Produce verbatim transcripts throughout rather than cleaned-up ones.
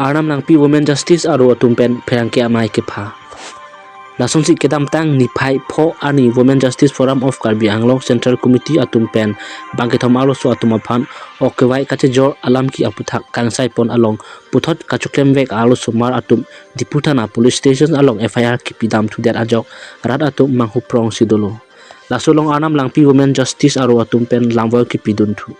Arnam Langpi Women Justice aro atum pen pherangke amei kepha. Lasonsi kedamtang niphai pho arni Women Justice Forum of Karbi Anglong Central Committee atum pen bangkethom arloso atum aphan ok kevai kachejor alam ke aputhak kangsaipon along puthot kachoklemvek arlosomar atum Diphu Thana Police Station along F I R kepidam thudet ajok rat atum manghuprongsi dolo. Laso along Arnam Langpi Women Justice aro atum pen lamvoi kepidun thu.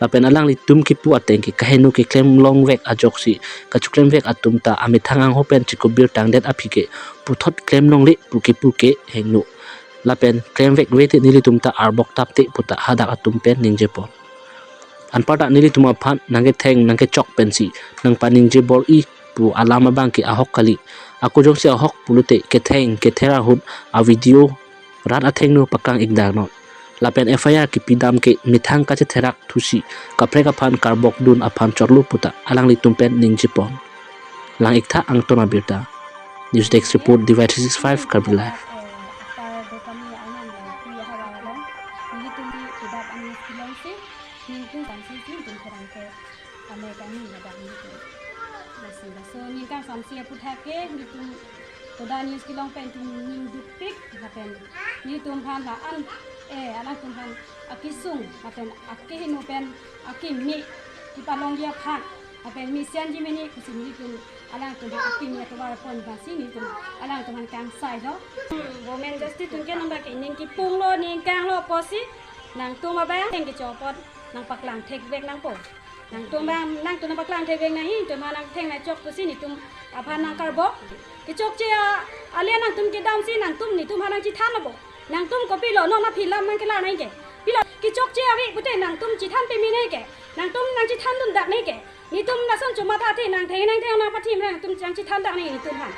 Lapen alanglitum kipu ateng ke kaheno keklem longvek ajoksi kachoklemvek atum ta amethang angho pen chikubir tangdet aphi ke puthot klem longle pu kipu ke hingno. Lapen klemvek vete nelitum ta arbok tapte pu ta hadak atum pen ningjepon. Anparta nelitum aphan nangketheng nangkechok pensi nangpaningje bor-i pu alam abang ke ahok kali. Ako jongsi ahok pulote ketheng kether ahut a video rat athengno paklang-ik dang non. Lapen F I R kepidam ke methang kachetherak thusi kaprek aphan karbok dun aphan chorlo pu ta alanglitum pen ningjepon. Lang-ik tha Angton Abirta. News Desk Report, Divide three six five Karbi Live. Eh, Upper Dopani Arnam Langpi ahavar along nelitum kedap anews kelongsi ningkung samsi si nelitum pherangke amei kami ladak nelitum. Lasi laso ningkang samsi aputhak ke nelitum Toda News kelong pen nelitum ning dukpik lapen nelitum aphan la-an, eh, alangtum aphan akesung lapen akeheno pen akeme kepalongji aphan lapen mesenji mene pusi nelitum alangtum aphan akeme atovar ponji aphansi nelitum alangtum aphan kangsailo. Hmm, Women Justice atum ke nangba ke ning kepunglo ning kanglo pusi nangtum abang theng kechok apot nangpaklang thekvek nangpo. Nangtum abang, nangtum nangpaklang thekvek nangji, nelitum aphan nangtheng nangchok pusi nelitum aphan nangkarbok. Kechokche a, ale nangtum kedamsi nangtum nelitum aphan nangchethan abo. Nangtum kopilo non aphi lam nangkelar nangji ke. Pilo kechokche ave pute nangtum chethan peme nangji ke. Nangtum nangchethan dundak nangji ke. Nelitum lason chomathathe nangtheng nangtheng nangpathim nangtum nangchethan dak nangji nelitum aphan.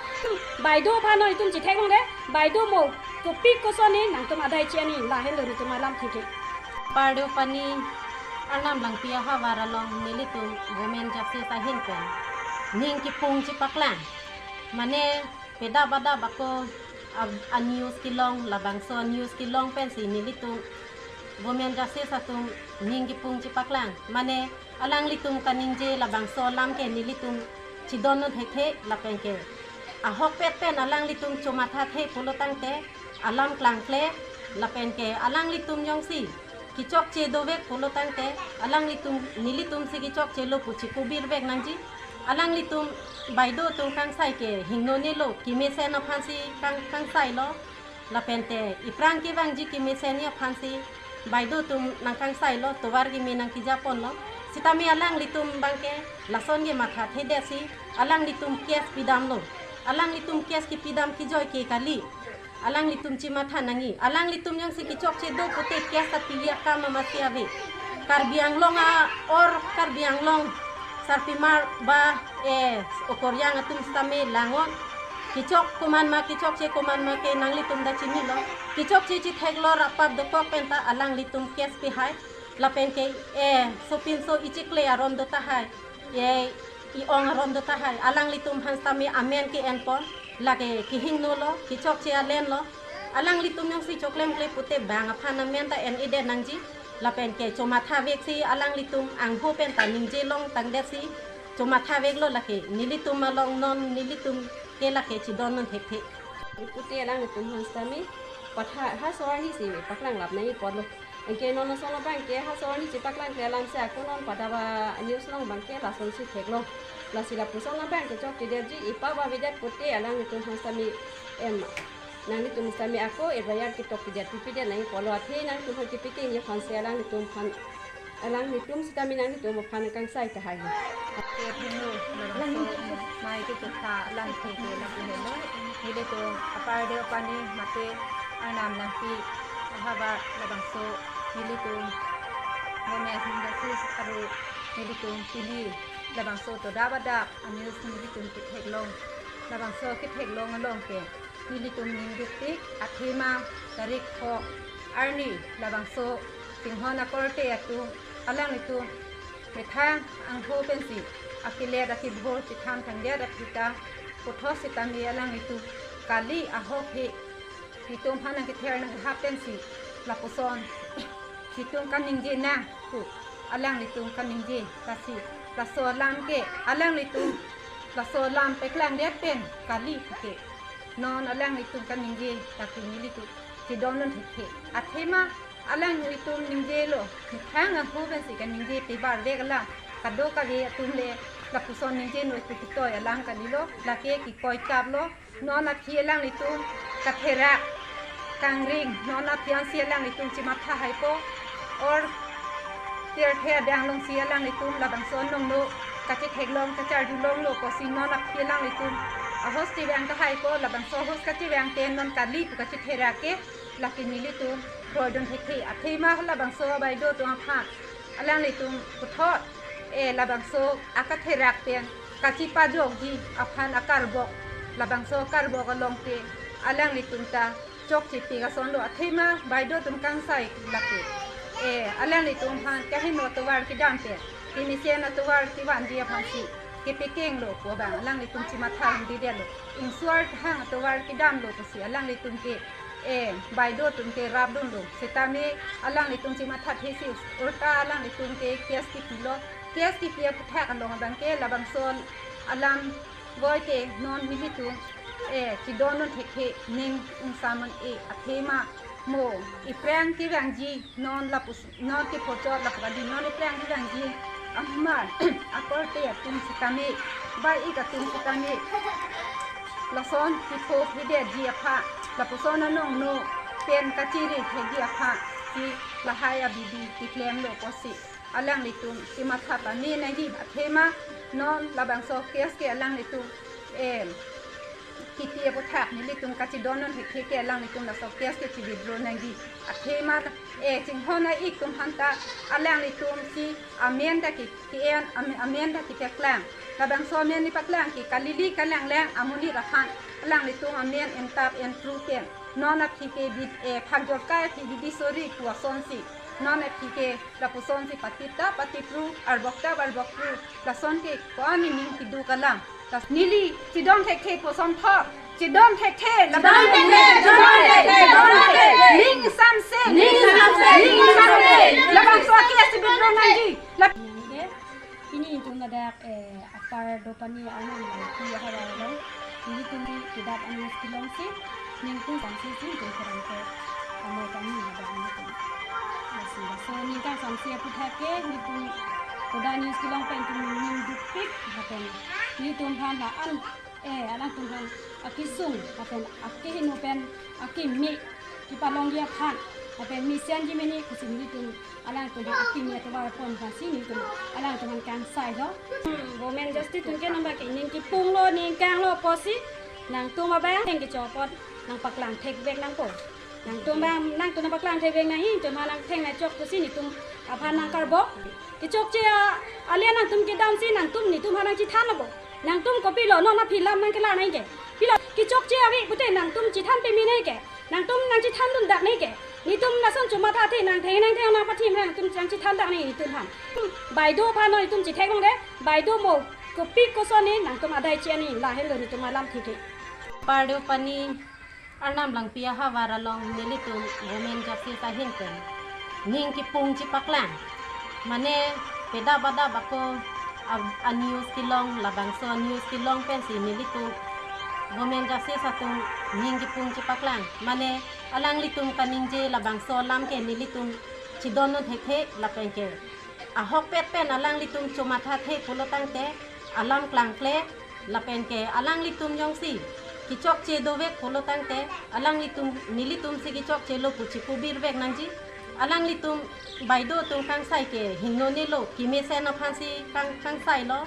Baideo aphan nelitum chethek longde. Baideo mo kopi koson ne nangtum adai che ani lahelo nelitum alam thike. Upper Dopani Arnam Langpi ahavar along nelitum Women Justice ahin pen ning kepung chepaklang. Mane pedap adap ako a, a news kelong, labangso a news kelong pensi nelitum Women Justice atum ning kepung chepaklang. Mane alanglitum kaningje labangso alam ke nelitum chedondun thekthe lapen ke ahokpet pen alanglitum chomathathe pulo tangte alam klangkle lapen ke alanglitum jongsi kechokche dovek pulo tangte alanglitum nelitum si kechokchelo pu chikubirvek nangji. Alanglitum baideo atum kangsai ke hingnonelo, kemesen aphansi kang, kangsailo. Lapente iphrang kevangji kemesenji aphansi baideo atum nangkangsailo, tovar keme nangkejaponlo. Sitame alanglitum abangke lason ke mathathedetsi alanglitum case pidamlo. Alanglitum case kepidam kejoi ke kali. Alanglitum chematha nangji. Alanglitum jongsi kechokche do pute case ta pili akam amatsi ave. Karbi Anglong a or Karbi Anglong sarpimar ba, eh, okoryang atum sitame langnon. Kechok komatma, kechokche komatma ke nanglitum ta chinilo. Kechokche chetheklo rapap dokok penta alanglitum case pihai. Lapen ke, eh, sopinso ichikle aron do tahai. Eh, i-ong aron do tahai. Alanglitum aphan sitame amen ke-enpon. Lake kehingnolo, kechokche alenlo. Alanglitum jongsi choklemkle pute bang aphan amen ta en-edet nangji. Lapen ke chomathaveksi alanglitum angho penta ningje longtangdetsi chomathaveklo lake nelitum along non nelitum ke lake chedondun thekthe. Pute alanglitum aphan sitame patha ha so arnisi paklang lap nangji apotlo. Anke non lason abangke ha so arni chepaklangkle alamsi ako non padaba news along abangke lasonsi theklong. Lasi lapuson abangke chokchedetji, ipa ba avedet pute alanglitum aphan sitame em. Nanglitum sitame ako F I R ketok pidet pipidet nangji apotlo, athe nanglitum aphan kepikingji aphansi alanglitum aphan, alanglitum sitame nanglitum aphan kangsai tahai. Ke phinu, labangso amei kechotha alam theke lapu helo. Nelitum Upper Dopani mate Arnam Langpi ahavar labangso nelitum Women Justice aro nelitum pini labangso todap adap a news nelitum ketheklong. Labangso ketheklong along ke nelitum ning dukpik, athema tarik pho arni labangso chinghon akorte atum alanglitum methang angho pensi akilet akibhor chethantangdet aphi ta puthot sitame alanglitum kali ahok he nelitum aphan nangkether nanghap pensi lapuson nelitum kaningje nang pu alanglitum kaningje, lasi laso alam ke alanglitum Laso alam paklangdet pen kali ke. Non alanglitum kaningje, tapi nelitum chedondun thekthe. Athema alanglitum ningjelo, methang ahu pensi kaningje tebar vek alam. Kadokave atum le lapuson ningje noi tu kitoi alam kalilo, lake kikoi kaplo. Non aphi alanglitum katherak kangring, non aphi ansi alanglitum chematha haipo, or tirthe adang alongsi alanglitum labangso anong no kachetheklong, kacharjulonglo pusi non aphi alanglitum ahos chevang tahaipo, labangso ahos kachevang pen non kali pu kachetherak ke, lake nelitum kroidun thekthe. Athema labangso abaideo atum aphan alanglitum puthot, eh, labangso akatherak pen kachipajokji aphan akarbok, labangso akarbok along ke alanglitum ta chokchepik asonlo. Athema baideo atum kangsai lake, eh, alanglitum aphan kaheno atovar kedam pen, kemesen atovar kevanji aphansi kepekenglo pu abang alanglitum chematha hang didelo. Ingsuar hang atovar kedamlo pusi alanglitum ke, eh, baideo atum ke rapdunlo. Setame alanglitum chematha thesi, ulta alanglitum ke case kipilo. Case kipi aputhak along abang ke labangso alam goi ke non nelitum, eh, chedondun thekthe, ning ingsamon e. Athema mo iphrang kevangji non lapus, non kephochot lapu kali, non iphrang kevangji amar akorte atum setame, bai-ik atum setame, lason kipho phidetji aphan, lapuson anong no pen kachiri thekji aphansi lahai abidi keklemlo pusi alanglitum chematha pame nangji. Athema non labangso case ke alanglitum, em, kipi aputhak nelitum kachedondun thekthe ke alanglitum laso case ke che-withdraw nangji. Athema, eh, chinghon a-ik atum aphanta alanglitumsi amen ta ke, ke-en, am-, amen ta kepaklang. Labangso amen nepaklang ke kalili kalang lang amonit aphan alanglitum amen entap entru pen, non aphi ke bid, eh, phakjorkai aphi bidi sori pu asonsi, non aphi ke lapusonsi patip ta patipru, arbok ta arbokpru, lason ke ko-an nening keduk alam. Las neli chedon thekthe pu asonthot, chedon thekthe, labang thekthe, chedon thekthe, chedon thekthe. Ning samse, ning samse, ning samse. Labangso ke asi bidro nangji. Lap- Pini itum ladak, eh, Upper Deopani arnam alangpi ahavar along, nelitum kedap a-news kelongsi, ningkung samsi si itum kurang ke amo kami ladak nelitum. Lasi, laso ningkang samsi aputhak ke, nelitum koda news kelong pen itum ning dukpik, lapen nelitum aphan la-an, eh, alangtum aphan akesung, lapen akeheno pen akeme kepalongji aphan, lapen mesenji mene pusi nelitum alangtum aphan akeme atovar pon aphansi nelitum alangtum aphan kangsailo. Hmm, Women Justice atum ke nangba ke ning kipunglo, ning kanglo pusi nangtum abang theng kecho apot nangpaklang thekvek nangpo. Nangtum abang, nangtum nangpaklang thekvek nangji, itum aphan nangtheng nangchok pusi nelitum aphan nangkarbok. Kechokche a, ale nangtum kedamsi nangtum nelitum aphan nangchethanlo bo. Nangtum kopilo, non aphi lam nangkelang nangji ke. Pilo, kechokche ave pute nangtum chethan peme nangji ke. Nangtum nangchethandun dak nangji ke. Nelitum lason chomatha athe nangtheng nangtheng nangpathim nangtum nangchethan dak nangji nelitum aphan. Baideo aphan non nelitum chetheklongde, baideo mo kopi koson ne nangtum adai che ani, lahenlo nelitum alam thike. Upper Deopani arnam alangpi ahavar along nelitum Women Justice ahin pen ning kipung chepaklang. Mane pedap adap ako a, a-news kelong, labangso a-news kelong pensi nelitum Women Justice atum ning kipung chepaklang. Mane alanglitum kaningje labangso alam ke nelitum chedondun thekthe lapen ke ahokpet pen alanglitum chomathathe pulo tangte alam klangkle, lapen ke alanglitum jongsi kechokche dovek pulo tangte alanglitum, nelitumsi kechokchelo pu chepabirvek nangji. Alanglitum baideo atum kangsai ke hingnonelo, kemesen aphansi kang, kangsailo.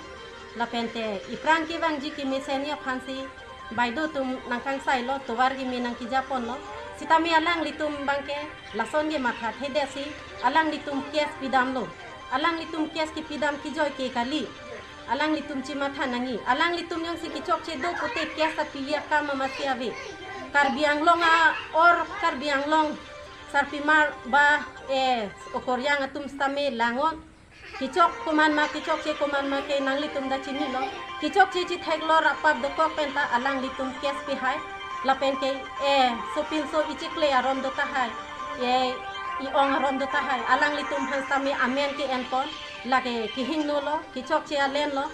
Lapen te iphrang kevangji kemesenji aphansi baideo atum nangkangsailo, tovar keme nangkejaponlo. Sitame alanglitum abang ke lason ke mathathedetsi alanglitum case pidamlo. Alanglitum case kepidam kejoi ke kali. Alanglitum chematha nangji. Alanglitum jongsi kechokche do pute case api akam amatsi ave. Karbi Anglong a or Karbi Anglong sarpimar ba, eh, okoryang atum sitame langnon. Kechok komat ma, kechokche komat ma ke nanglitum ta chinilo. Kechokche chetheklo rapap dokok penta alanglitum case pihai. Lapen ke, eh, sopinso ichikle aron do tahai. Eh, i-ong aron do tahai. Alanglitum aphan sitame amen ke-enpon. Lake kehingnolo, kechokche alenlo.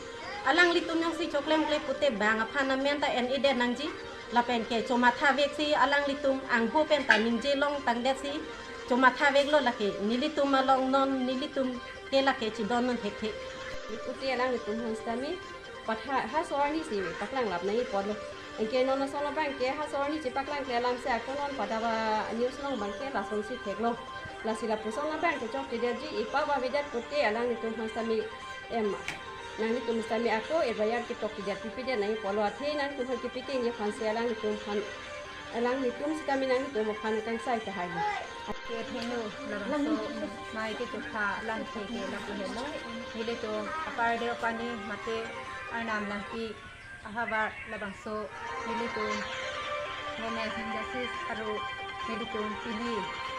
Alanglitum jongsi choklemkle pute bang aphan amen ta en-edet nangji. Lapen ke chomatha veksi alanglitum angho pen ta ningje longtangdetsi chomatha veklo, lake nelitum along non nelitum ke lake chidon non thekthe. Pute alanglitum aphan sitame patha ha so arni si paklanglap nangji apotlo. Anke non ason abang ke ha so arni si paklangkle alam si ako non pada ba news along abang ke lasonsi theklong. Lasi lapuson abang ke chokchedetji, ipa ba avedet pute alanglitum aphan sitame em, nanglitum sitame ako F I R ketokchedet pipedet nangji apotlo, athe nangtum aphan kepikingji aphan si alanglitum aphan, alanglitum sitame nangtum aphan kangsai tahai lo. Ke thengno labangso mai kechokha alamthe ke lapu helo. Nelitum apar deo pani mate Arnam Langpi ahavar labangso nelitum Women Injustice aro nelitum pini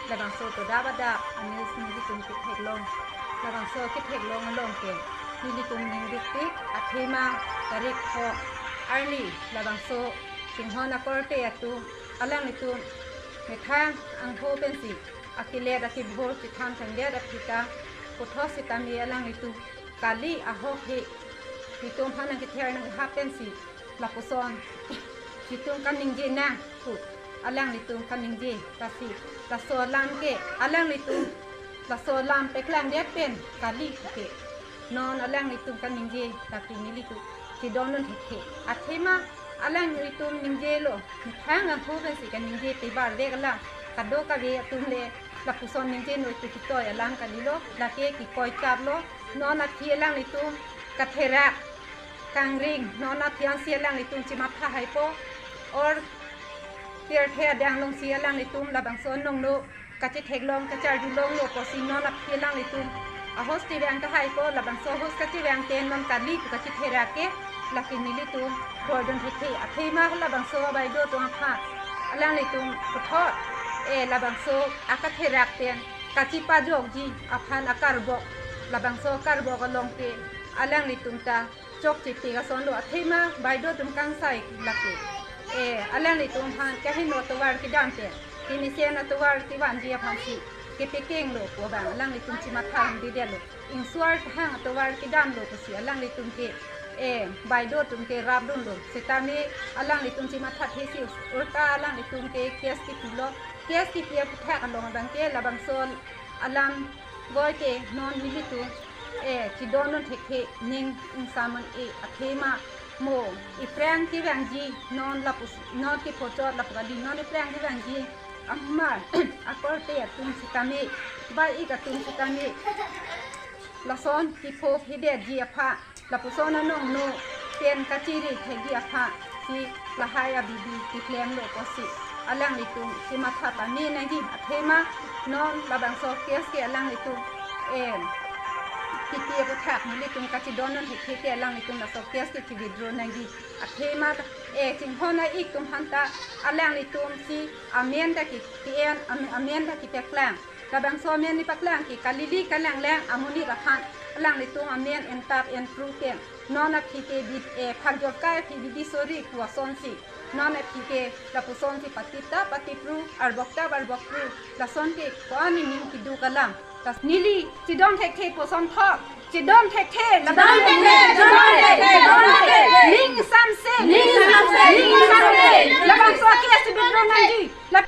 labangso to daba da anews nelitum ketheklong. Labangso ketheklong along ke nelitum ningdukpik, athema tarik pho arni labangso chinghon akorte atum alanglitum methang angho pensi akilet akibhor chithan thangdet aphi ta puthot sitame alanglitum kali ahok he itum aphan nangkether nanghap pensi lapuson itum kaningje nang pu alanglitum kaningje, lasi laso alam ke alanglitum laso alam paklangdet pen kali ke non alanglitum kaningje lake nelitum chidon non thekthe. Athema alanglitum ningjelo, methang angho pensi kaningje tebar vek alam, kadokave atum le lapuson ningje noi pu kitoi alam kalilo, lake kekoi chaplo. Non aphi alanglitum katherak kangring, non aphi ansi alanglitum chematha haipo, or pirthe adang alongsi alanglitum labangso nongno kachetheklong kacharjulonglo pusi non aphi alanglitum ahos chevang tahaipo, labangso ahos kachevang ke non kali pu kachetherak ke lake nelitum kordon thekthe. Athema labangso abaideo atum aphan alanglitum puthot, eh, labangso akatherak pen kachepajokji aphan akarbok, labangso akarbok along ke alanglitum ta chokchepik asonlo, athema baideo atum kangsai lake, eh, alanglitum aphan kaheno atovar kedam pen kemesen atovar kevanji aphansi kepikinglo pu abang alanglitum chematha hangdedetlo. Ingsuar kahang atovar kedamlo pusi alanglitum ke, eh, baideo atum ke rapdunlo. Sitame alanglitum chematha thesi ulta alanglitum ke case kepilo. Case kepi aphuthak along abang ke labangso alam goi ke non nelitum, eh, chidon non thekthe, ning ingsamon e, athema mo iphrang kevangji non lapus non kepochot lapu kali, non iphrang kevangji amar akorte atum sitame, bai-ik atum sitame lason kepho phedetji aphan, lapuson anongno pen kachiri thekji aphansi lahai abibi keklemlo pusi alanglitum chematha pame nangji. Athema non labangso case ke alanglitum, eh, kepi aphuthak nelitum kachidon non thekthe ke alanglitum laso case ke chi-withdraw nangji. Athema, eh, chinghon a-ik atum aphanta alanglitum si amen ta ke, ke-en, am-, amen ta kepaklang. Labangso amen nepaklang ke kalili kalang lang amonit aphan alanglitum amen entap enpru pen non aphi ke bid, eh, phak jorkai aphi bidi sori pu asonsi, non aphi ke lapusonsi patita patipru, arbokta arbokpru, lason ke ko-an nening keduk alam. Las neli chidon thekthe pu asonthot chidon thekthe, chidon thekthe, chidon thekthe, chidon thekthe. Ning samse, ning samse, ning samse. Labangso case withdraw nangji. Lap-